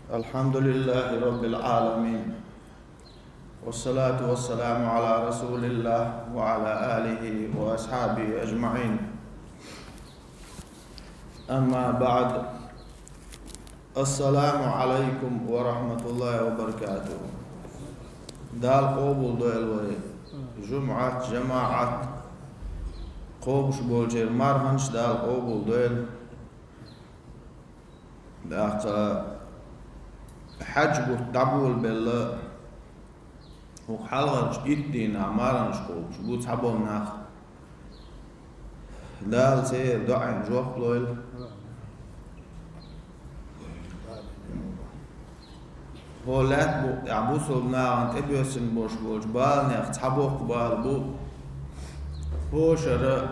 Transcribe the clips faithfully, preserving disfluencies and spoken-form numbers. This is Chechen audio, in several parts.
الحمد لله رب العالمين. والصلاة والسلام على رسول الله وعلى آله وأصحابه أجمعين. أما بعد. السلام عليكم ورحمة الله وبركاته. Дала къобал дойла вай жумӀат, жамаӀат, кхобуш болчеран марханаш Дала къобал дойла. ТӀаккха хьаьж бутт дӀаболабелла, хӀокху хьалхарчу итт дийнахь марханаш кхобуш бу цхьаболу нах. Дала церан доӀанна жоп лойла. ХӀокху лаьттан букъа тӀехь бусалба нахана тӀебоьссина болуш болчу баланех цхьа боккха бала бу хӀокху шарахь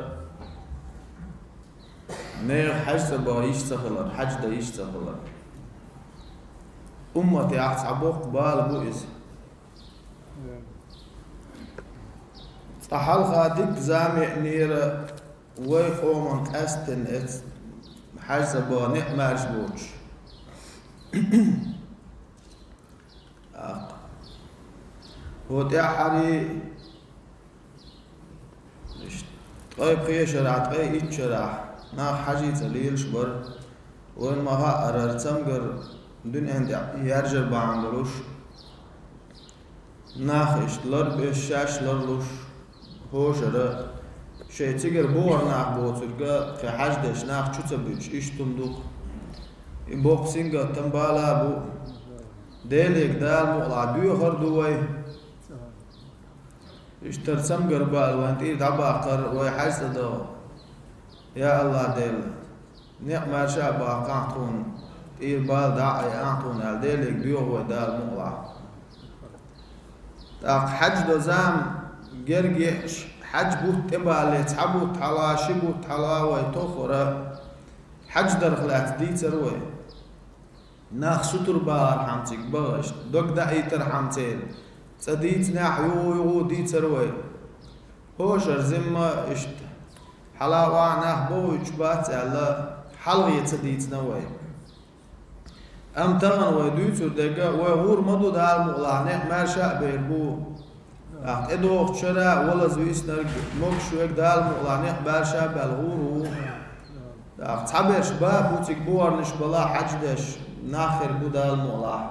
нехан хьаьж ца бан йиш ца хилар, хьаьж дан йиш ца хилар. Умматехь цхьа боккха бала бу иза. Цкъа хьалха дикка зама еанера вай къоман къаьсттина эцна хьаьж ца бан некъ маьрша боцуш. ТӀаккха хӀокху тӀаьххьарий, иштта, ткъе пхи шарахь, ткъе итт шарахь нах хьаьжцӀа лелаш бара. Вайна ма-хаъара, цамгар дуьнен тӀехь яржар бахьана долуш, нах иштта лар а беш, шаьш ларлуш, хӀокху шарахь шайн цигара бухара нах боцург кхин хьаьж деш нах чу ца буьтуш, иштта хӀума ду-кх. И боккха сингаттам, бала а бу. Деле Дала мукъалахь доьхур ду вай. Иштта цамгар бала вайна тӀера дӀабаккхар вай хьаьж ца даха. Я АллахӀ Дела, некъ маьрша а баккхахьа тхуна, тӀера бала дӀа а айахьа тхуна аьлла, Деле доьху вай Дала мукъалахь. ТӀаккха хьаьж дан зама герга еъаш, хьаьж бутт тӀебалале, цхьа бутт хьалха, ши бутт хьалха вай тоххара хьаьж дарх лаьцна дийцар вай. Нах сутара бахархьама цига бахаш, дог даийтархьама церан, цӀа дийцинехь юха-юха дийцар вай. ХӀокху шарахь зимма иштта хьала-охьа нах бохуьйтуш бац аьлла, хьалхе ца дийцина вай. Амма тахана вай дуьйцур дерг, вай гӀур ма ду Дала мукъалахь, некъ маьрша а бер бу. ТӀаккха тӀедогӀучу шарахь а валаза висинарг, могуш верг Дала мукъалахь некъ маьрша а баьлла гӀур ву. ТӀаккха цхьаберш бан а бу цига бухарнаш балахь хьаьж деш, нах хир бу Дала мукъалахь.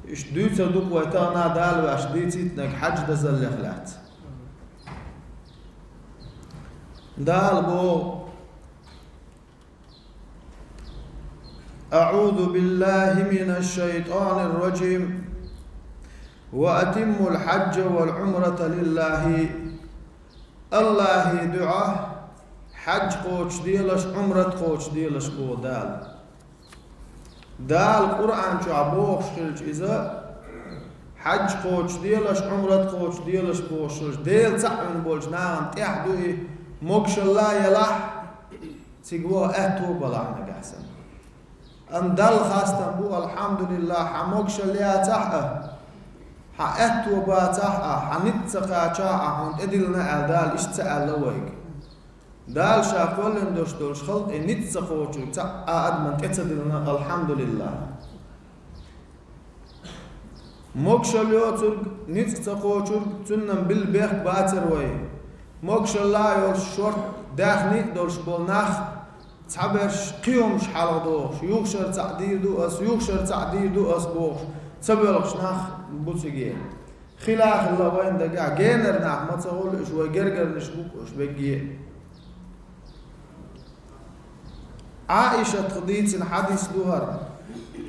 Иштта дуьйцур ду-кх вай тахана а Дала ваьш дийцийтинарг хьаьж дазаллех лаьцна. Дала боху: أعوذ بالله من الشيطان الرجيم. وأتموا الحج والعمرة لله. АллахӀан дуьхьа хьаьж кхочушделаш, Ӏумрат кхочушделаш боху Дала. Дала Къуръан чохь бохуш хилча иза, хьаьж кхочушделаш, Ӏумрат кхочушделаш бохуш хилча, Дела цхьаъ вина болчу нахана тӀехь ду и, могушалла а елахь, цига ваха аьтто а балахь нагахь санна. Амма Далла хастам бу, алхьамдулиллахӀ, хьан могушалла яцахь а, хьан аьтто бацахь а, хьан ницкъ ца кхачахь а, хьуна тӀедиллина аьлла, Дала иштта ца аьлла вайга. Дала Ша кхоьллина долуш долчу халкъе ницкъ ца кхочург цхьа а адамна тӀе ца диллина, алхьамдулиллахӀ. Могушалла йоцург, ницкъ ца кхочург, цуьнан билла бехк бацара вай. Могушалла а йолуш, шорта даьхни а долуш болу нах, цхьаберш кхин хӀумаш хьалха дохуш, юха шарахь цхьаъ дийр ду ас, юха шарахь цхьаъ дийр ду ас бохуш, ца боьлхуш нах бу циге. Хила а хилла вайна дагахь, генара нах ма ца хуьлу уьш, вай гергарнаш бу-кх уьш бегге а. Ӏаишатах дийцина хьадис ду хӀара.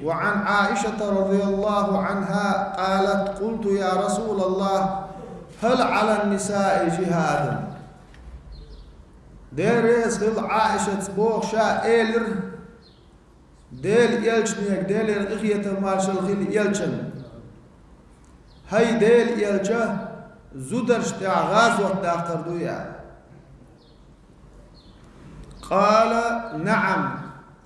وعن عائشة رضي الله عنها قالت: قلت يا رسول الله، هل على النساء جهاد؟ Дела реза хила, Ӏаишатс боху ша элира, Делан элчане, Делера къинхетам, маршалла хила элчанна: «ХӀай Делан элча, зударшна тӀехь гӀазот даккхар дуй?» — аьлла. قال: نعم،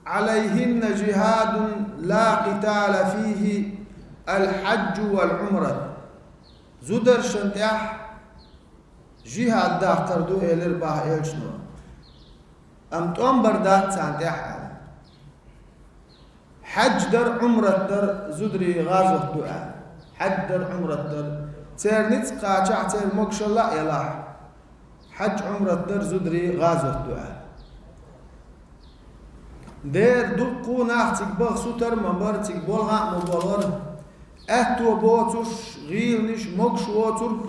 عليهن جهاد لا قتال فيه، الحج والعمرة. Зударшна тӀехь жихӀад даккхар ду, элира боху элчано. Амма тӀом бар дац царна тӀехь аьлла. Хьаьдж дар, Ӏумрат дар зударий гӀазот ду аьлла. Хьаьдж дар, Ӏумрат дар. Церан ницкъ кхачахь, церан могашалла а елахь. Хьаьдж, Ӏумрат дар зударий гӀазот ду аьлла. Дера дуккха нах цига баха сутара ма бара, цига болх а ма болара. Аьтто боцурш, гӀийланаш, могаш воцург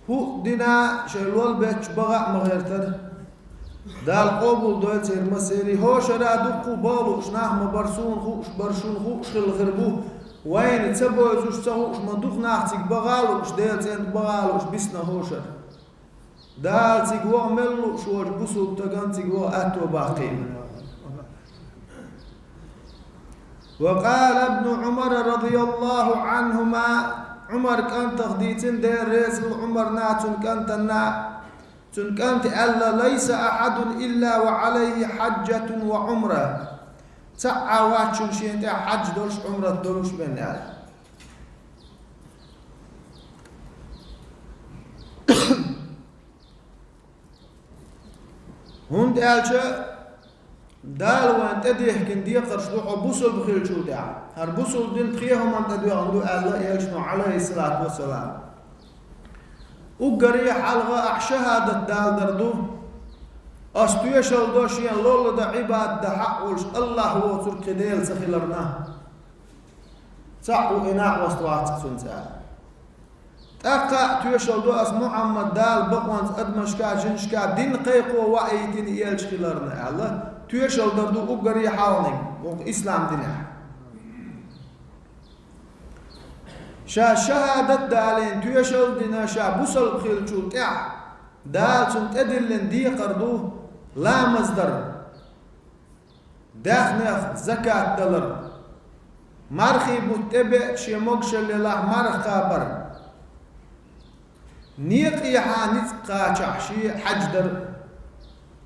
хӀуъа дина шайн лол бетташ баха а ма гӀертара. Дала къобал дойла церан массеран. ХӀошара дуккха баха лууш нах ма бара, суна хууш бара, шуна хууш хилла хир бу. Вайна ца бовзуш, ца хууш ма дукха нах цига баха а лууш, Делан цӀен тӀа баха а лууш, бисна хӀошара. Дала цига ваха мел лууш волчу бусалба стагана цига ваха аьтто баккхийна. وقال ابن عمر رضي الله عنهما, Ӏумар кӀантах дийцина, Дела реза хуьлда Ӏумарна, цуьнан кӀантана, цуьнан кӀанта аьлла: ليس أحد إلا وعليه حجة وعمرة. Цхьа а вац шена тӀехь хьаьдж долуш, Ӏумрат долуш бен аьлла. ХӀунда аьлча Дала вайна тӀедехкина декхарш ду хьо бусалба хиллачул тӀаьхьа. ХӀара бусалба дин пхи хӀуманна тӀедоьгӀна ду аьлла элчано, Ӏалайхиссалату вассалам. Уггаре хьалха ахь шахӀадат далар ду: ас тоьшалла до шена лолла дан, Ӏибадат дан хьакъ волуш АллахӀ воцург кхин Дела ца хиларна. Цхьаъ ву и накъост вац цуьнца аьлла. ТӀаккха а тоьшалла до ас Мухьаммад Дала бакъонца адамашка а, жинашка а дин кхайкхо ваийтина элча хиларна аьлла, тоьшалла дар ду уггаре хьалханиг вокху ислам динехь. Ша шахӀадат далийна, тоьшалла дина, ша бусалба хиллачул тӀаьхьа Дала цунна тӀедиллина декхар ду ламаз дар. Даьхнех закат далар, мархий бутт тӀебеа шен могашалла елахь марха кхабар, некъехьа ницкъ кхачахь шен хьаьдж дар.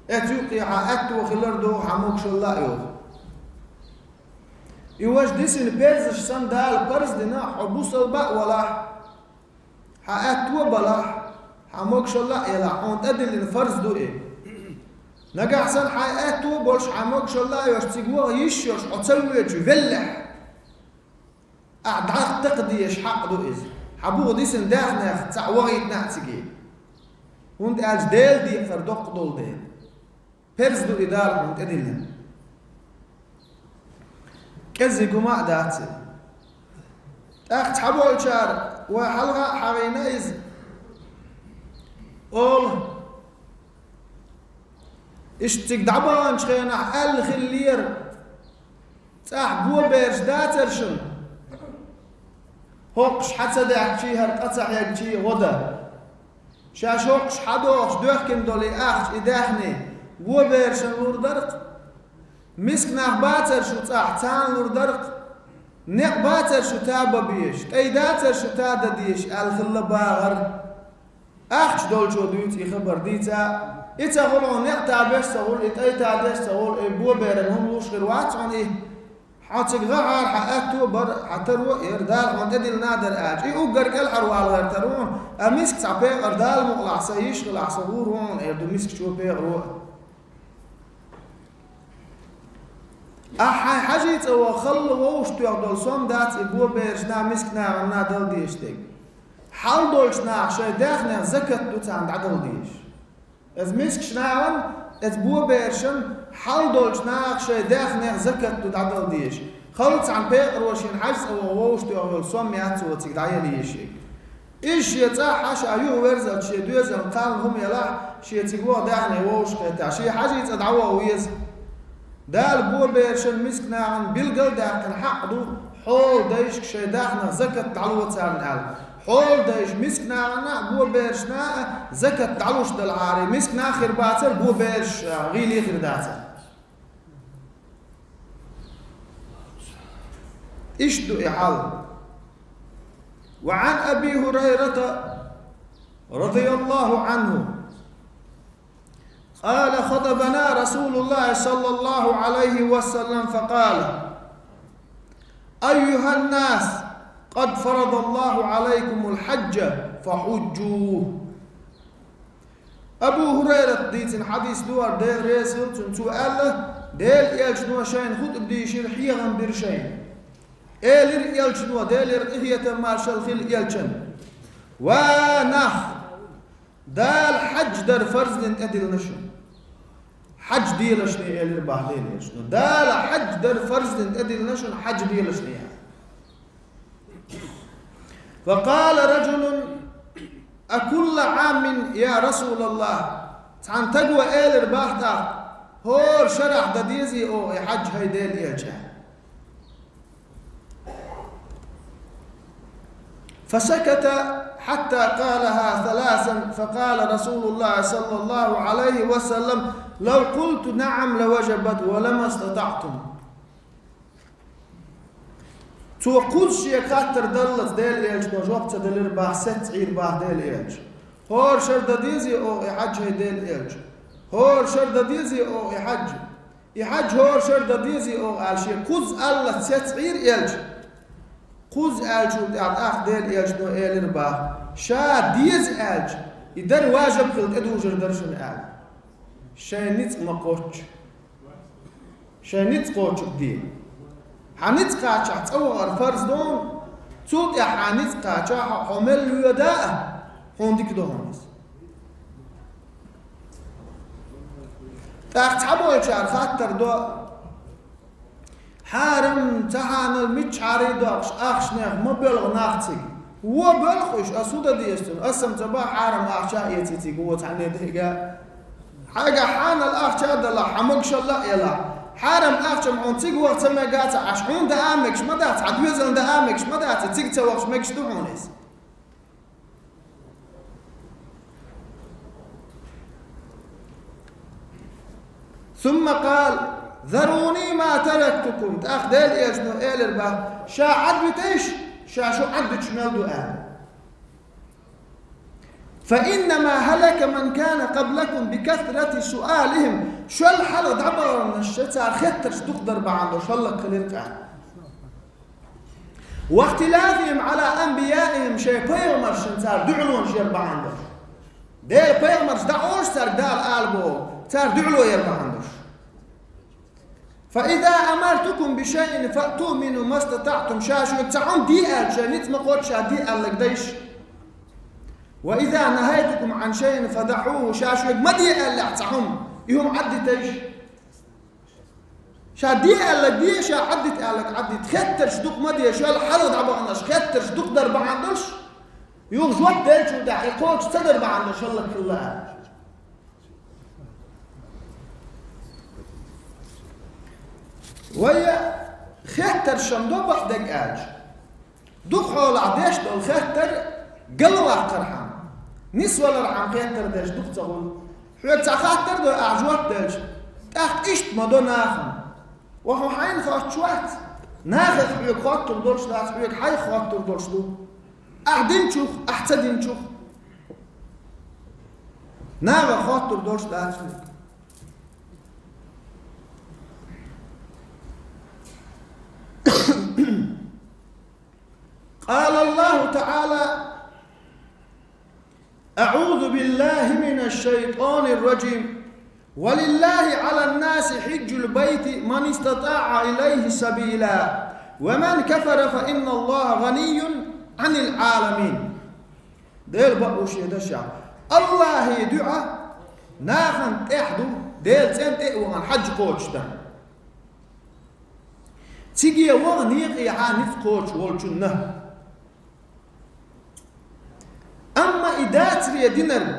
Эцу юккъехьа аьтто хилар догӀу хьан могашалла а йоху. И важа дисина перзаш санна Дала парз дина, хьо бусалба а валахь, хьан аьтто а балахь, хьан могашалла а елахь, хьуна тӀедиллина фарз ду и. Нагахь санна хьайн аьтто а болуш, хьайн могашалла а йолуш, цига ваха йиш йолуш, хьо ца воьдуш веллехь, ахь дӀатакха дезаш хьакъ ду иза. Хьан буха дисина даьхнех цхьаъ вахийтина а цига. ХӀунда аьлча Делан декхар доккха долу дела. Перз ду и Дала хьуна тӀедиллина. КӀеззиг хӀума а дац и. ТӀаккха цхьаболчара, вай хьалха а хьахийна иза, олу: иштта цига дӀабаханчу хенахь аьлла хиллера, цӀахь бобераш дацара шуна? ХӀокхуш хьан ца даьхкичий, хӀара къа ца хьегчий гӀо дан. Шаьш хӀокхуш хьан дохуш доьхкина долу и ахча, и даьхни, боберашна лур дара-кх? Миска нах бацара шу цӀахь, царна лур дара-кх? Некъ бацара шу та бан безаш, тӀай дацара шу та дан дезаш аьлла хилла багӀар. Ахча долчо дуьйцу и хабар дийца, и ца хуьлу хьуна, некъ та беш а ца хуьлу, и тӀай та деш а ца хуьлу, и боберан хӀума луш хир вац хьуна и. Хьо цига гӀахьара, хьан аьтто а бара, хьан таро а яра, Дала хьуна тӀедиллина а дара аьлча, и уггар кӀелхьарвала гӀертара ву хьуна, а миска цхьа пекъар Дала мукъалахь сан йиш хилахь сан гӀур ву хьуна эр ду мискачо, пекъаро а. Ахь хьайн хьажий цӀа ваха, халла вовшахтоьхна долу сом дац и боберашна а, миска нахана а дала дезаш дерг. Хьал долчу наха шайн даьхнех закат ду царна дӀадала дезаш. Иза мискачу нахана, иза боберашна хьал долчу наха шайн даьхнех закат ду дӀадала дезаш. Халла цхьана пекъаро шен хьажа цӀа ваха вовшахтоьхна йолу сом яц цо цига дӀаяла езаш. Иза шен цӀахь а, ша юхаверзалц шен доьзална кхална хӀума елахь, шен цига ваха даьхне вовшахкхетахь, шен хьажий цӀа дӀаваха веза. Дала боберашна, миска нахана билгал а даьккхина хьакъ ду, хьолан дайшка шайн даьхнех закат дӀало царна аьлла. Хьолан дайша миска нахана а, боберашна а закат дӀалуш далахьара, миска нах хир бацара, бобераш а гӀийла хир дацара. Иштта ду и хьал. وعن أبي هريرة رضي الله عنه قال: خطبنا رسول الله صلى الله عليه وسلم فقال: أيها الناس، قد فرض الله عليكم الحج فحجوا. Абу ХӀурайрата дийцина хьадис ду хӀара, Дела реза хуьлда цунна, цо аьлла: Делан элчано шайна хутӀба дийшира, хьехам бира шайна. Элира элчано, Делера къинхетам, маршалла хилда элчанна: «Ва нах! Дала хьаьж дар фарз дина тӀедиллина шуна. Хьаьж делаш де», — элира бах Делан элчано. «Дала хьаьж дар фарз дина тӀедиллина шуна, хьаьж делаш де». فقال رجل: أكل عام يا رسول الله؟ Цхьан стага элира бах тӀаккха: «ХӀора шарахь дан дезий оха и хьаьж, хӀай Делан элча?» فسكت حتى قالها ثلاثا، فقال رسول الله صلى الله عليه وسلم: لو قلت نعم لوجبت ولما استطعتم. Цо кхузза шега хаттар даллалц Делан элчано жоп ца делира бах, сецна Ӏийра бах Делан элча: «ХӀора шарахь дан дезий оха и хьаьж, хӀай Делан элча? ХӀора шарахь дан дезий оха и хьаьж? И хьаьж хӀора шарахь дан дезий оха?» — аьлла, шега кхузза аллалц сецна Ӏийра элча. Кхузза аьллачул тӀаьхьа тӀаккха Делан элчано элира бах: «Ша деза аьлча, и дар важиб хила тӀедужур дара шуна», — аьлла. Шайн ницкъ ма кхоччу. Шайн ницкъ кхочург де. Хьан ницкъ кхаччалц цӀа вахар фарз ду хьуна, цул тӀаьхьа хьан ницкъ кхаччалц хьо, хьо мел воьду а, хьуна дика ду хьуна иза. ТӀаккха цхьаболчара хаттар до: «Хьарам, цхьа хьанал миччахьара а доккхуш, ахчанех ма боьлху нах цига. Вон боьлху уьш, ас хӀун дан деза цунна? Ас-м ца боху хьарам ахча а эций цига вон цхьанне дайга. Хьайгахь хьанал ахча а далахь, хьан могушалла а елахь, хьарам ахча-м хьуна цига ваха ца мега а ца Ӏаш, хьуна даа а мегаш ма дац, хьан доьзална даа а мегаш ма дац, и цига ца вахаш мегаш ду хьуна иза». ثم قال: ذروني ما تركتكم. ТӀаккха Делан элчано элира бах: «Ша Ӏадвитийша, ша шу Ӏадвиташ мел ду», — аьлла. «فإنما هلك من كان قبلكم بكثرة سؤالهم». Шул хьалха дӀабаханарш цара хеттарш дукха дар бахьана долуш хӀаллакьхилира цара. «واختلافهم على أنبيائهم», шайн пайхамаршна цара дуьхьалонаш яр бахьана долуш. Делан пайхамарш дӀаолуш цаьрга Дала ала боху, цара дуьхьало яр бахьана долуш. «فإذا أمرتكم بشيء فأتوا منه ما استطعتم», ша шуьга цхьа хӀума де аьлча, шайн ницкъ ма кхоччу, ша де аьлларг дайша. «وإذا نهيتكم عن شيء فدعوه», ша шуьга ма де аьллехь цхьа хӀума, и хӀума Ӏаддитайша. Ша де аьлларг де, ша Ӏаддита аьлларг Ӏаддита. Хеттарш дукха ма де, шул хьалха дӀабаханарш хеттарш дукха дар бахьана долуш, юха жоп деллачул тӀаьхьа и кхочуш ца дар бахьана долуш хӀаллакьхилла аьлла. Вай хеттарш-м до бакъдерг аьлча. Дукха хьолахь деш долу хеттар галваккхархьама, нисвалархьама хеттар деш дукха ца хуьлу. Хьоьга цхьа хаттар дой ахь жоп делча, тӀаккха иштта ма до нахана: «Ва хьо хьайна хоттуш вац? Нахах хьоьга хоттур долуш дац, хьоьга хьайх хоттур долуш ду. Ахь динчух, ахь ца динчух, нахах хоттур долуш дац хьоьга». قال الله تعالى: أعوذ بالله من الشيطان الرجيم. ولله على الناس حج البيت من استطاع إليه سبيلا ومن كفر فإن الله غني عن العالمين. Делан бакъо шен дашехь: АллахӀе дуьхьа нахана тӀехь ду Делан цӀен тӀе а вахана хьаьж кхочушдан. Циге ваха некъехьа ницкъ кхочуш волчунна. Амма и дацаре динарг,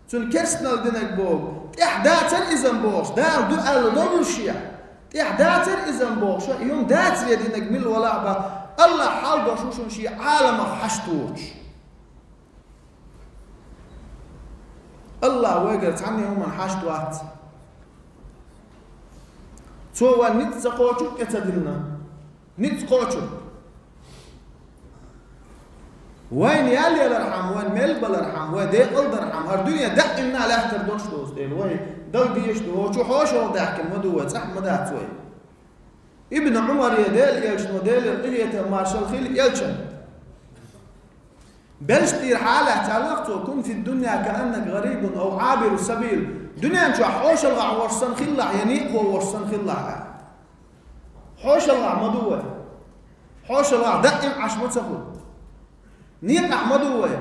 цунна керстанал динарг боху, тӀехь дацара иза-м бохуш, Дала ду аьлла доллушехь, тӀехь дацара иза-м бохуш, и хӀума дацаре динарг мила валахь а бан, АллахӀ хьал дош ву шуна шен Ӏаламах хьашт воцуш. АллахӀ вайгара цхьанне хӀуманна хьашт вац. Цо вайн ницкъ ца кхочург тӀе ца диллина. Ницкъ кхочург. Вайна ял ялархьама, вайн мел балархьама, вай декъал дархьама, хӀара дуьне даимна а лаьттар долуш доцу дела, вай дала дезаш ду, хӀокху чу хьошалгӀа даьхкина ма ду вай, цӀахь ма дац вай. Ибн Ӏумаре, Делан элчано, Делера къинхетам, маршалла хила элчан, белшаш тӀера хьалаьцча аьлла цо: «كن في الدنيا كأنك غريب أو عابر سبيل». Дуьнен чохь хьошалгӀахь волуш санна хилалахь я некъахо волуш санна хилалахь а. ХьошалгӀахь ма ду вай. ХьошалгӀахь даим Ӏаш ма ца хуьлу. Некъахь ма ду вай.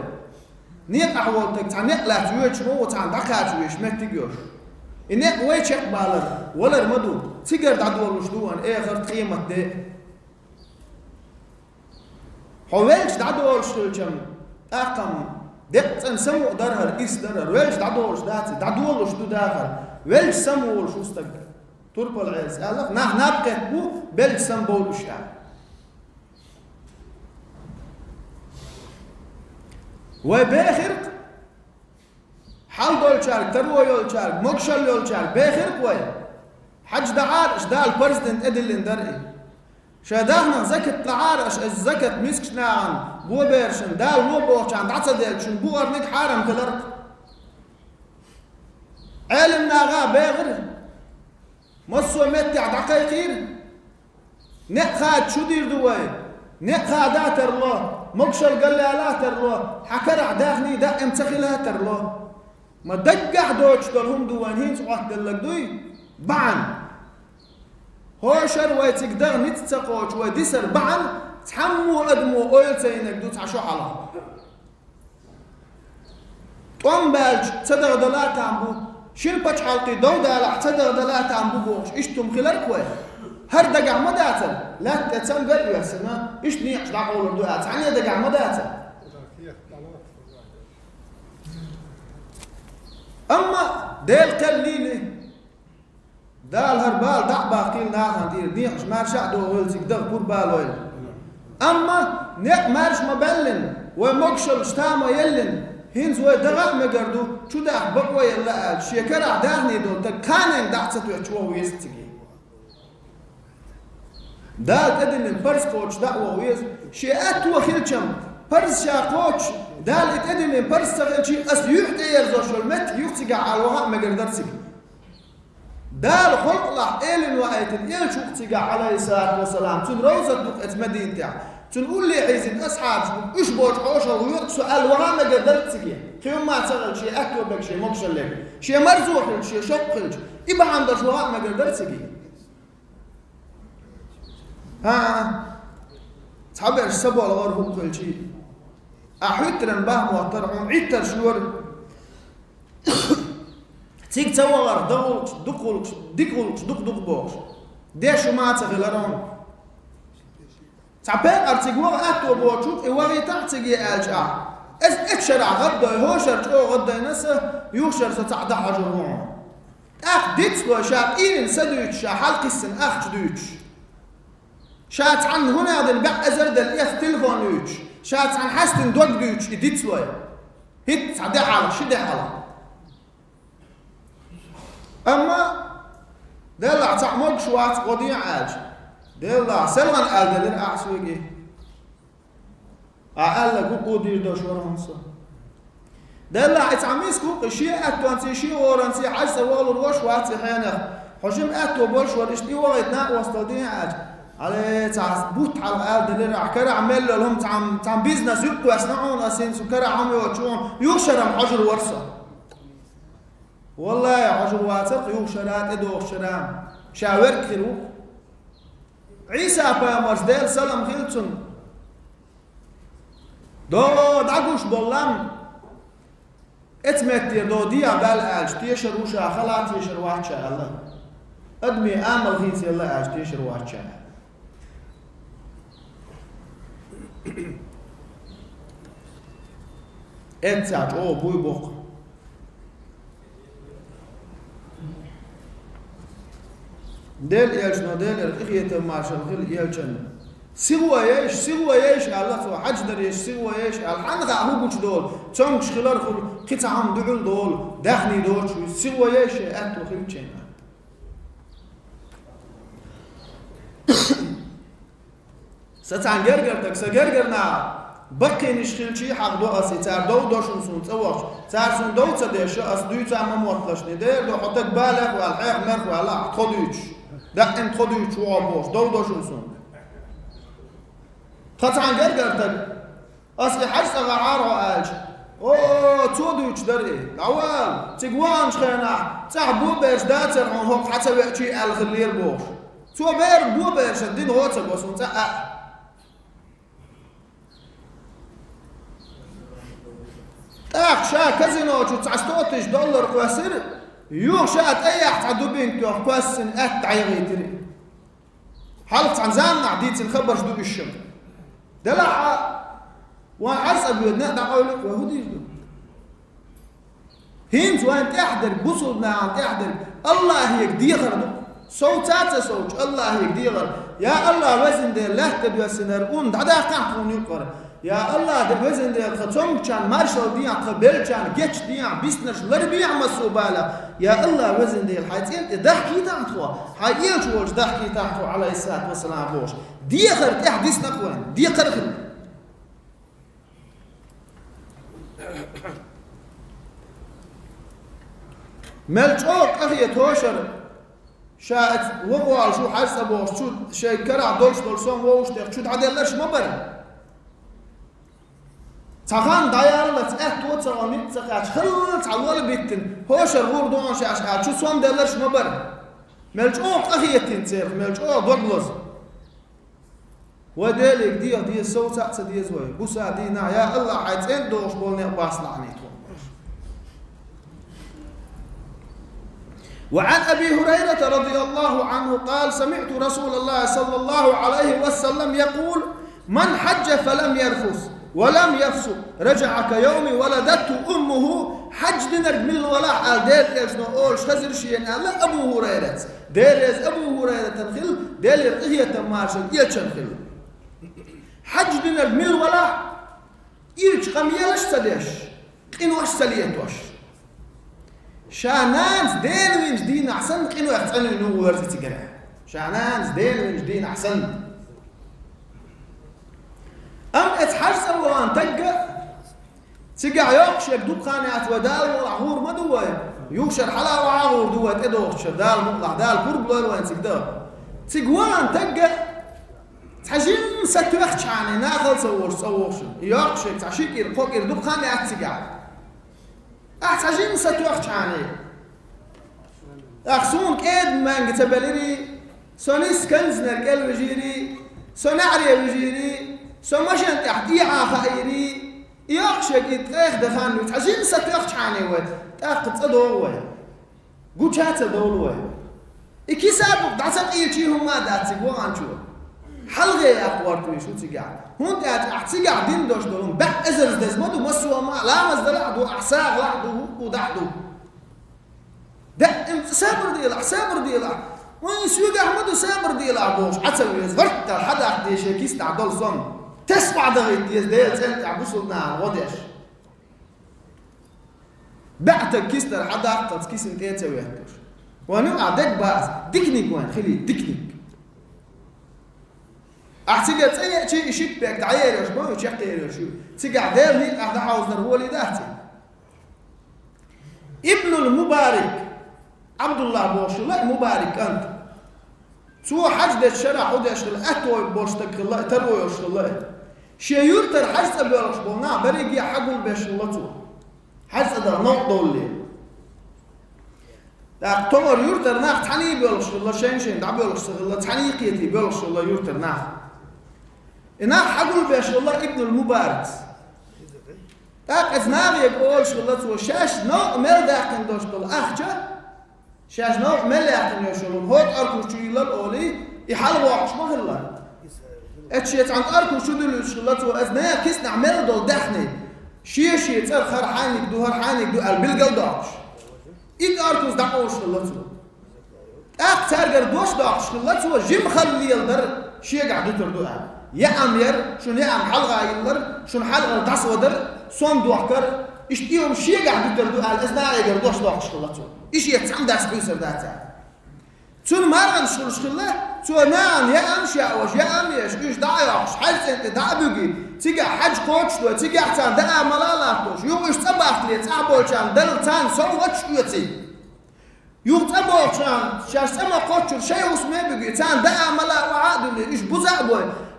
Некъахь волу таг цхьа некъ лаьцна воьдуш ма ву, цхьаьна дӀакхача везаш меттиг йолуш. И некъ вай чекхбалар, валар ма ду. Цигара дӀадолуш ду вайн эхарт къематде. Хьо велча дӀадолуш хилчам, тӀаккха-м деккъа цӀена самукъа дара хӀара, ирс дара хӀара. Велча дӀадолуш дац, дӀадолуш ду дахар. Велча самаволуш ву стаг. Турпал Ӏелас аьлла, нах наб кхетта бу, белча самабовлуш аьлла. Вай бехира-кх, хьал долчаьрга, таро йолчаьрга, могушалла йолчаьрга бехира-кх вай. Хьаьж дахьара аша, Дала парз дина тӀедиллина дара и. Шайн дахнах закат лахьара аша, иза закат мискачу нахана, боберашна, Дала ло бохучарна дӀа ца делча, шуна бухарниг хьарам хилар-кх. Ӏелам наха бехира, массо а меттехь дӀакхайкхийра. Некъ хадача шу дийр ду вай? Некъ хада тарло, могушалла галъяла тарло, хьан карахь даьхний даим ца хила тарло. Ма даггахь доцуш долу хӀума ду вайн хӀинца Ӏоттаделларг дуй? БахьанехӀотта вай цига даха ницкъ ца кхочу вай дисар бахьана цхьаммо адамо ойла ца йинарг ду цхьа шо хьалха. ТӀом баьлча ца даха дала там бу, шина пачхьалкхе дов далахь ца даха дала там бу бохуш, иштта хӀума хиларг вай. ХӀара дагахь ма дацара, лаьтта тӀе цамгар а оьссина, иштта некъаш дӀакъовлур ду аьлла, цхьанне дагахь ма дацара. Амма Делан кхел лийли, Дала хӀара бала дӀа а баккхийла нахана тӀера, некъаш маьрша а дохийла, цига даха пурба а лойла. Амма некъ маьрша ма баьллина, вай могушаллаш там а еллина, хӀинца вай даха а мегар ду, чу даха бакъо а елла аьлча, шен карахь даьхний долу таг кханенга дӀа а ца тоьттуш ваха веза цига. Дала тӀедиллина парз кхочуш дӀа а ваха веза, шен аьтто хилчам, парз ша кхочуш, Дала и тӀедиллина парз ца хилчий, ас юьхь тӀеерзош йолу меттиг ю-кх цигахь аьлла ваха а мегар дара цига. Дала халкъалахь элина ваийтина элча ву-кх цигахь, Ӏалайхиссалату вассалам, цуьнан ровзат ду-кх эцу Мадинатехь, цуьнан уллехь хьийзина асхьабаш бу, уьш боцуш ӀошалгӀа воьду-кх со аьлла ваха а мегар дара цига. Кхин хӀумма а ца хилча, шен аьтто берг, шен могушаллег, шен марзо хилча, шен шок хилча, и бахьана долуш ваха а мегар дара цига. ХӀан-хӀа, цхьаберш са болу гӀара хӀума хилчий, ахь хӀуьттаран бахьа моттара хьуна Ӏиттарш лора. Цига ца вахарх дан гӀуллакхаш, дукха гӀуллакхаш, дика гӀуллакхаш дукха-дукха бохуш, деш хӀума а ца хилара хьуна. Цхьа пекъар цига ваха аьтто боцуш ву-кх, и вахийтахь цига аьлча ахь, аса эцу шарахь гӀаддой, хӀокху шарахь чӀогӀа гӀаддайна аса, юха шарахь со цхьаъ дан хьожур ву хьуна. ТӀаккха дицло ша къийрина са дуьйцуш, ша хьалакхиссина ахча дуьйцуш, ша цхьанна хӀун а дина бӀе эзар делла эцна телефон юьйцуш, ша цхьанна хьаьстина дог дуьйцуш и дицлой. ХӀинцца цхьа де хьалха, ши де хьалха. Амма, деллахь, цхьаъ могуш вац гӀо дехьа аьлча, деллахь, селхана аьлла делира ахь соьга. Ахь аьлларг хӀун кху дийр долуш вара хьуна со. Деллахь, и цхьа миска ву-кх, и шен аьттонций, шен гӀоранций хьаьж цӀа вахалур ваш вац и хьенех. Хьо жима аьтто болуш вара, иштта и вахийта накъосталла дехьа аьлча. Хьале, цхьа бутт хьалха аьлла делира ахь, карахь мел йолу хӀума цхьа, цхьа бизнес юкъавоьссина хьуна ас, хӀинца карахь хӀума йоцуш ву хьуна, юха шарахь хьожур вара со. Валлахьи, хьожур вацара-кх юха шарахь, тӀедогӀучу шарахь. Ша верг хир ву-кх. Ӏийса-пайхамарца, Делан салам хила цунна, догӀу дӀагуш болу лам, эцу меттера догӀу дехьа даьлла аьлча, тешар ву ша, хала тешар вац ша аьлла. Адамийн амал хийцаелла аьлча, тешар вац ша аьлла. Эццахь чӀогӀа буй боккху. Делан элчано, Делера къинхетам, маршалла хила элчанна. Сихо ейша, сихо ейша аьлла цо, хьаьж дар еш, сихо ейша аьлла. Хьанна хаьа хӀун гучудолу, цомгуш хилар хуьлу, кхин цхьа хӀума дуьхьал долу, даьхний доцуш ву, сихо ейша, аьтто хилча. Сан цхьана гергара стаг, сан гергара наха баккхийнаш хилчий хьахдо ас, и цара дов до шуна суна цӀа вахча. Цара суна дов ца деш, ас дуьйцу а ма мотталаш, дера ду, хьо стаг балех а ваьлла, хьех мерах а ваьлла, ахь тхо дуьйцуш. Даим тхо дуьйцуш ву хьо бохуш, дов до шуна суна. Тхан цхьана гергара стаг, ас и хьаьж цӀа гӀахьара хьо аьлча, О, цо дуьйцуш дара и. ДӀавала, цига ваханчу хенахь, цӀахь бобераш дацара хьуна хӀокху хьан ца веачий аьлла хиллера бохуш. Цо бер бобераш дина гӀо ца го суна цӀа а. ТӀаккха ша казино чу цхьа сто тысяч доллар кхоьссира, юха ша тӀеяхьа цхьа дубинка тоьхна кхоьссина аьтта дӀаяхийтира. Хьалха цхьана заманахь дийцина хабарш ду уьш шуна. Делахь а, вайн хьарцӀа боьду некъ дӀакъевлира, вай хӀун дийр ду? ХӀинца вайн тӀехь дерг, бусулба нахана тӀехь дерг, Аллахьега дехар ду. Совца а ца совцуш, Аллахьега дехар. Я Аллахь, везан Дела, лаьтта доьссинарг ун дӀадаккхахьа тхуна юккъара. Я Аллахь, де везан Дела, тхан цомгучарна маршалла дехьа, тхан беллачарна гечдехьа, биснарш ларбехьа массо а балех. Я Аллахь, везан Дела, хьайн цӀен тӀе дахкийтахьа тхо, хьайн элча волчу дахкийтахьа тхо, Ӏалайхиссалату вассалам, бохуш. Дехар тӀехь дисна кхойна, декхар а хилла. Мел чӀогӀа къахета хӀошара, ша эца вон волуш ву хьаьжцӀа бохуш, цу шайн карахь долуш долу сом вовшах тӀе чу дӀаделларш ма бара. Цхьа хан дӀаяллалц аьтто а ца гӀо, ницкъ ца кхаьчча, хала цхьа лола биттина, хӀошара гӀур ду хьуна шаьш аьлла, чу сом делларш ма бара. Мел чӀогӀа къахетина церах, мел чӀогӀа дог лозу. Вай Деле деха деза, совца а ца деза вай. Буса дийнахь, я Аллахь, хьайн цӀен тӀе догӀуш болу некъ бац лахьанийта хьуна. وعن أبي هريرة رضي الله عنه قال: سمعت رسول الله صلى الله عليه وسلم يقول: من حج فلم يرفث ولم يفسق رجع كيوم ولدته أمه. Хьаьж динарг милла валахь аьлла, Делан Элчано олуш хезира шена аьлла Абу ХӀурайрас. Дела реза Абу ХӀурайратана хила, Делера къинхетам, маршалла Элчанна хила. Хьаьж динарг милла валахь, ирча къамелаш а ца деш, къинош а ца летош. Ша нанас дена винчу дийнахь санна, къинойх цӀанвина ву верза цигара. Ша нанас дена винчу дийнахь санна. Амма эца хьаьж цӀа вахана тагга, цигахь йоккхуш ерг дукха хан яц вай Дала мукъалахь гӀур ма ду вай. Юха шара хьала а ваха гӀур ду вай, тӀедогӀучу шара Дала мукъалахь, Дала пурба лойла вайн цига дан. Цига вахана тагга, цхьа жимма са тоьхчхьана, нахала ца волуш цӀа вогӀуш. И йоккхуш ерг цхьа ши кӀира, кхо кӀира дукха хан яц цигахь. Ахь цхьа жимма са тоьхчхьана. Ахь суна кӀеда маьнга ца белирий, со нисса канзанера кӀел вижирий, со неӀаре вижирий, со машен тӀехь дехьа хаийрий, и йоккхуш ерг и ткъех дан хан ю, цхьа жимма са тоьхчхьана вай, тӀаккха цӀа догӀу вай. Гуча а ца довлу вай. И киса а букъ дӀа ца къийчий хӀумма а дац цига ваханчо. Хьалхе яккха гӀорта веш ву цигахь. ХӀунда аьлча ахь цигахь дина долуш долу баьӀ эзарза деза ма ду, массо а ма, ламаз далахь а ду, ахь сагӀа лахь а ду, хӀуъу дахь а ду. Даима сабар делахь, сабар делахь. Вайн соьгахь ма ду сабар делахь бохуш, Ӏа ца веза, вартал хьадаккха деза шен киснахь долу сом. Тесна охьадахийта деза Делан цӀен тӀехь бусулба нахана гӀо деш. БаьӀ таг кистара хьадаккхалц кисана тӀе а ца ветталуш. Вайн юкъахь дерг бац, диканиг вайн хилийта, диканиг. Ахь цигара цӀа еачий, и шийтта бехк дӀаераш ма ю, чекхъераш ю. Цигахь Делан некъахь дӀахьовзар волий дац и? Ибнул Мубарик, Ӏабдуллах бохуш хилла и Мубарик кӀант. Цо хьаьж дечу шарахь хӀун деш хилла, аьтто болуш стаг хилла и, таро йолуш хилла и. Шен юьртара хьаьж цӀа боьлхуш болу нах берриге а хьагулбеш хилла цо. Хьаьж цӀа даха новкъа довлале. ТӀаккха товар юьртара нах цхьаьний боьлхуш хилла, шайн-шайн дӀабоьлхуш ца хилла, цхьаьний кхетий боьлхуш хилла юьртара нах. И нах хьагулбеш хилла Ибнул Мубаракс. ТӀаккха иза нахе олуш хилла цо, шаьш новкъа мел даьккхина долуш долу ахча, шаьш новкъа мел яьккхина йолуш йолу хӀокху аркуш чу йиллал олий, и хьалавоккхуш ма хилла. Эцу шен цхьана аркуш чу дуьллуш хилла цо, иза нехан киснахь мел долу даьхний, шен-шен цӀарах хӀара хьайниг ду, хӀара хьайниг ду аьлла билгал а доккхуш. И аркуш дӀакъовлуш хилла цо. ТӀаккха цаьргара дош доккхуш хилла цо, жима хала леладар шегахь дуьтур ду аьлла. Яам яр, шуна яам хьалха йиллар, шуна хьалха дӀасавадар, сом дохкар, иштта и хӀума шегахь дуьтур ду аьлла, иза нахегара дош доккхуш хилла цо. И шеца цхьаьна дас къуьйсур дацара. Цуьнан марханаш хуьлуш хилла, цо нахана яам шаьш, яам еш, уьш дӀа а йоккхуш, хьаьж цӀен тӀе дӀа а буьгий, цигахь хьаьж кхочуш дой, цигахь царна даа мала а латтош, юха уьш цӀа бахкале, цӀахь болчарна Далла царна совгӀаташ оьций. Юха цӀа бохучарна, шаьш цӀа ма кхоччура, шайн хӀусаме а буьгий, царна даа мала а охьа а дуьллий, уьш буза а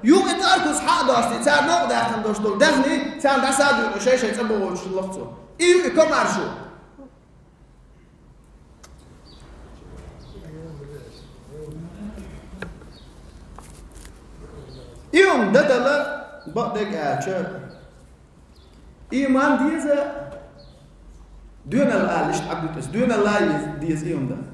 Юха и тӀе ара кхуза хьа а достий, цара новкъа даьккхина долуш долу даьхни, царна дӀасадуьйгӀу шай-шай цӀа бохучу лахцо. И ю и комаршо. И хӀума дан дала, бакъдерг аьлча, ийман деза, доьналла ала иштта Ӏабдутас, доьналла а деза, деза ийман дан.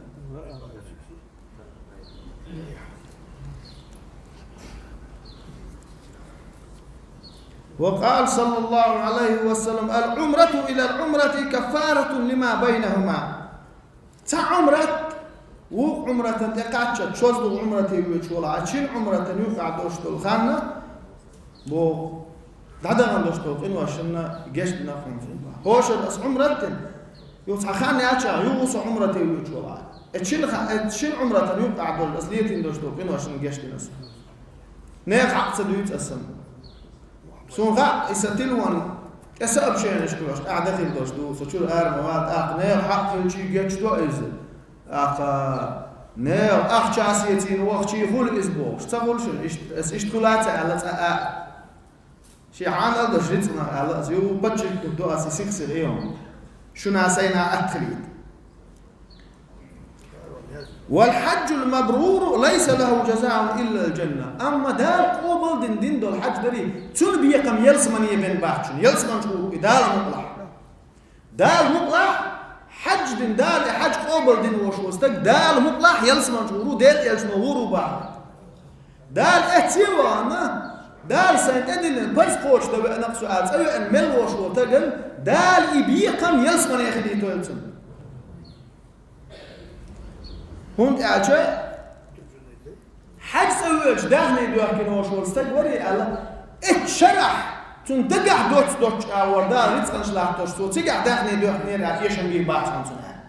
وقال صلى الله عليه وسلم: العمرة إلى العمرة كفارة لما بينهما. Цхьа Ӏумрат вукху Ӏумратана тӀекхаччалц, шозлагӀа Ӏумрате воьдуш волахь, шина Ӏумратана юкъахь долуш долу хан, боху, дӀадахана долуш долу къиношна гечдина хьуна цунна. ХӀокху шарахь аса Ӏумрат дина, юха цхьа хан яцахь, юха со Ӏумрате воьдуш волахь. Э, шина ха-, э, шина Ӏумратана юкъахь долу аса летийна долуш долу къиношна гечдина аса. Нехан хьакъ ца дуьйцу аса. Суна хаьа, и сан телефон тӀе сообщенеш кхоьхьуш, ахь дахийна долуш ду, со чуьра ара ма вала, тӀаккха нехан хьакъ хилчий гечдо иза. ТӀаккха нехан ахча сецийна вахчий хуьлу иза бохуш. Ца хуьлу шуна, иштта, аса иштта хуьлу ца аьлла цкъа а. Шен хьанал даш рицкъанах аьлла аса, юха паччахье дуьхьа аса и сих-сиха йо. Шуна сайна атта хилийта. والحج المبرور ليس له جزاء إلا الجنة. Амма Дала къобалдина дина долу хьаьж дарий, цуьнан бекхам ялсамане бен бац шуна, ялсаманчу гӀур ву и Дала мукъалахь. Дала мукъалахь, хьаьж дина Дала, и хьаьж къобалдина волуш волу стаг Дала мукъалахь ялсаманчу гӀур ву, Делан элчано гӀур ву бахьа. Дала эцце а вахана, Дала сайн тӀедиллина парз кхочушдан веана-кх со аьлла, цӀа веана мел волуш волу стагана Дала и бекхам ялсамане хилийтойла цунна. ХӀунда аьлча хьаьж цӀа воьдуш даьхни доьхкина волуш волу стаг вара аьлла, эццу шарахь цунна дагахь доццу доцчу агӀор Дала рицкъанаш латтош цо цигахь даьхни доьхкинера аьлла, эшам бийр бац хьуна цунна аьлла.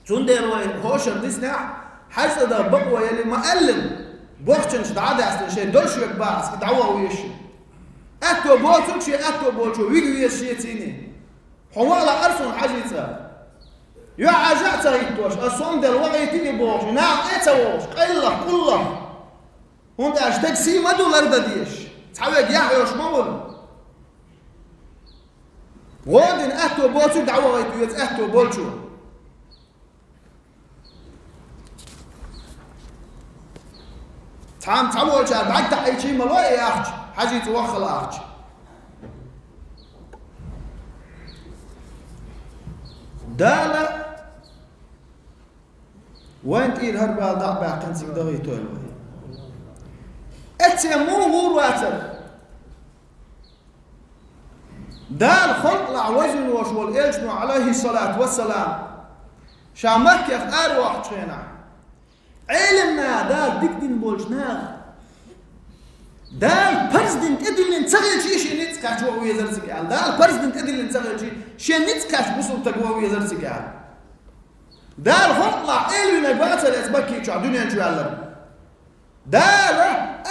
Цундела вай хӀокху шарахь диснехь, хьаьж цӀа даха бакъо яле ма-аьллина, бохчанаш дӀа а даьстина, шайн долуш верг бахьа аса дӀаваха везаш. Аьтто боцург шен аьтто болчо вига веза шеца. Хьо ваха лаьара суна хьаьжцӀа? ЮьхьӀаьржа а ца хӀиттош, аса сом делла вахийта и бохуш, и нах тӀе а ца вогӀуш, къайлаха, къуллаха. ХӀунда аьлча стеган сий ма ду лардан дезаш, цхьа верг яхь йолуш ма волу. ГӀо дина аьтто боцург дӀавахийта веза аьтто болчо. Цхьамма цхьаволчара бӀаьрг таӀийча ма ло и ахча, хьаьжцӀа ваха лаьа ахча. Дала вайн тӀера хӀара бала дӀа а баьккхина цига дахийтойла вай. Эццехь муха гӀур вацара? Дала халкъалахь вазвина волуш волу элчано, Ӏалайхиссалату вассалам, ша Маккех аравоккхучу хенахь, Ӏелам наха, Дала дика дина болчу наха, Дала парз дина тӀедиллина ца хилчий шен ницкъ кхаьчча ваха везара цига аьлла. Дала парз дина тӀедиллина ца хилчий шен ницкъ кхаьчча бусалба стаг ваха везара цига аьлла. Дала халкъалахь Ӏелвинарг вацара иза Макки чохь дуьнен чу ваьлларг. Дала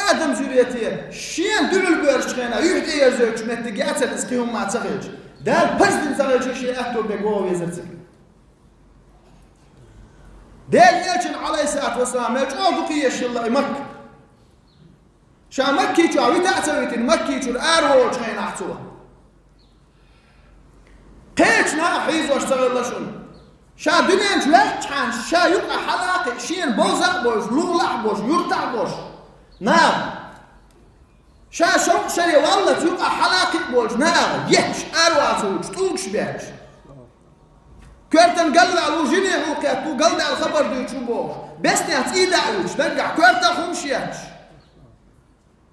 Адам зурете шена дуьхьал боьрзучу хенахь юьхь тӀеерзойтучу меттиг яцара иза кхин хӀумма ца хилча. Дала парз дина ца хилча шен аьтто берг ваха везара цига. Делан элчанна, Ӏалайхиссалату вассалам, мел чӀогӀа дукха езаш хилла и Макка. Ша Макки чохь вита а ца витина, Макки чуьра араволучу хенахь цо. Кхечу наха хьийзош ца хилла шуна. Ша дуьнен чу ваьллачхьана, ша юкъа хьала а кхиъна, шена бовза а бовзуш, лулахь а болуш, юьртахь а болуш наха. Ша шовкъ шаре валлалц юкъа хьала а кхиъна болчу наха, етташ, аравала ца вуьтуш, тӀулгаш бетташ. Коьртана галваьлла ву, жине хьулкхетта ву, галдаьлла хабар дуьйцуш ву бохуш. Беснех цӀий дӀа а вуьтуш, даггахь коьртах хӀумаш етташ.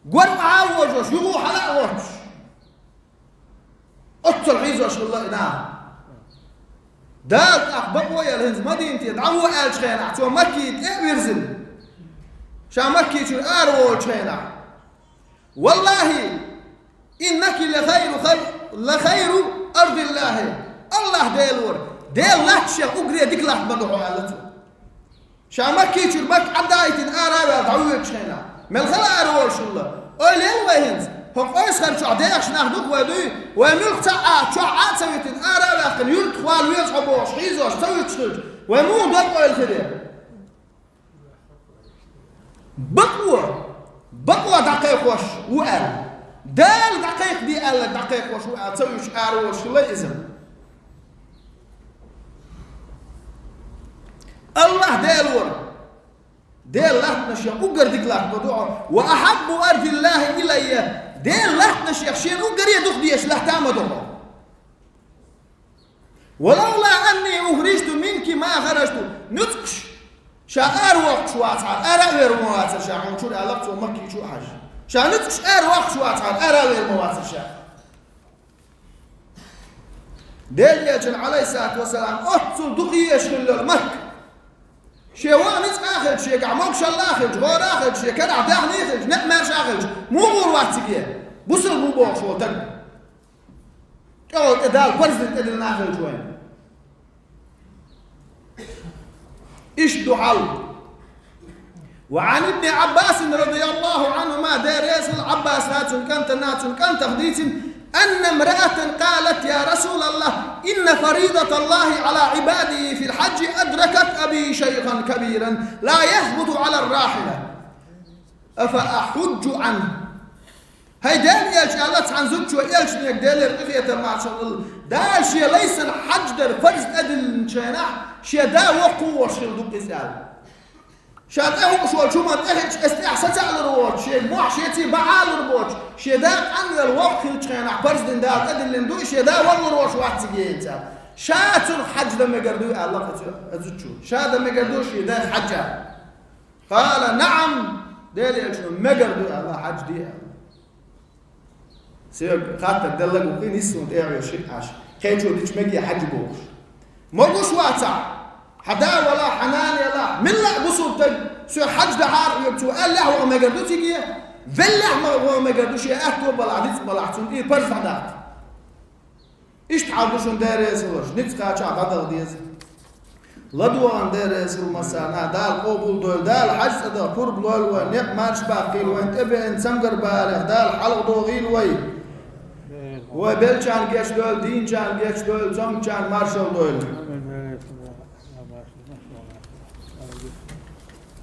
Гор охьа а вожош, юха хьала а воцуш. Оццул хьийзош хилла и наха. Дала тӀаккха бакъо а елла хӀинца Мадинате дӀагӀо аьллачу хенахь, цо Макки тӀе а вирзина, ша Макки чуьра араволучу хенахь: «Валлахи, иннаки лахайру хал-, лахайру ардиллахи». АллахӀ Дела вара, Делан латташех уггаре дика латта ма ду хьо, аьлла цо. Ша Макки чуьра Макка Ӏадда а йитина, ара а ваьлла, дӀавоьдучу хенахь, мел хала ара волуш хилла, ойла елла вай хӀинца, хӀокху ойсхар чохь дехаш нах ду-кх вай дуй, вай муьлхха цхьаъ а чохь Ӏа а ца витина, ара а ваьккхина, юьртах вала веза хьо бохуш, хьийзош ца вуьтуш хилча, вай муха дог ойла хир яра? дӀакхайкхош ву аьлла. Дала дӀакхайкхаде аьлла, дӀакхайкхош ву аьлла, ца вуьйш ара волуш хилла иза. АллахӀ Дела вара. Делан латтанаш уггар дика латта ма ду хьо. «Ва ахьаббу арзиллахӀи илаййа». Делан латтанаш шена уггаре дукха дезаш латта ма ду хьо. «Ва лавла анни ухрижту минки ма харажту». Нуьцкъаш ша ара воккхуш вацахьара, ара а вер ма вацара ша хьуна чуьра, аьлла цо Макки чу а хьажа. Ша нуьцкъаш ара воккхуш вацахьара, ара а вер ма вацара ша. Делан Элчанна, Ӏалайхиссалату вассалам, оццул дукха езаш хилла йолу Макка. Шен вон ницкъ а хилча, шегахь могушалла а хилча, гӀора а хилча, шен карахь даьхни а хилча, некъ маьрша а хилча, муха гӀур вац цига? Бусалба ву бохуш волу стаг. ТӀехула тӀе Дала парз дина тӀедиллина а хилча вайн. Иштта ду хьал. Ва Ӏан ибни Ӏаббасин радияллаху Ӏанхума, Дела реза хуьлда Ӏаббасна, цуьнан кӀантана, цуьнан кӀантах дийцина, анна мраатан къалат: «Я РасулаллахӀ, инна фаридаталлахӀи Ӏала Ӏибадихи фил хьаджи адракат аби шайхан кабиран ла ясбуту Ӏала рахьила. Афа ахьуджу Ӏанху?» ХӀай Делан Элча, аьлла цхьана зудчо, Элчане, Делера къинхетам, маршалла хуьлда, Дала шен лайсан хьаьж дар фарз тӀедиллинчу хенахь, шен да воккха а волуш хилла ду иза аьлла. Ша тӀехуъуш волчу хӀуманна тӀехиъча, иза тӀехь сацалур воцуш, шен мохь шеца бакъалур боцуш, шен да къанвелла воккха хиллачу хенахь парз дина Дала тӀедиллина ду, и шен да валлур воцуш вац цига яйца. Ша цунах хьаьж дан мегар дуй аьлла кху цу зудчо. Ша дан мегар ду шен да хьаьж аьлла. Къала: «НаӀам». Делан Элчано: «Мегар ду», – аьлла, – «хьаьж де», – аьлла. Соьга хаттар делла гу кхин, нисса тӀе а веш хи Ӏаш, кхечо дича мегий хьаьж бохуш. Могуш вацахь, хьан да валахь, хьан нана ялахь, милла а бусалба стаг, соьга хьаьж дахьара хьоьга цо аьллехь, ваха мегар ду цига? Веллехь ма ваха мегар ду, шен аьтто балахь, ницкъ балахь, цунна тӀера парз дӀадаккха. Иштта хьал ду шуна, Дела реза хуьлда, ницкъ кхачахь дӀадаха деза. ЛадогӀан, Дела реза хуьлда массарна, Дала къобал дойла, Дала хьаьж цӀа даха пурба лойла вайн, некъ марша баккхийла вайн, тӀебеана цамгар барех Дала хьалха дохийла вай. Вай беллачарна гечдойла, дийначарна гечдойла, цомгучарна маршалла дойла.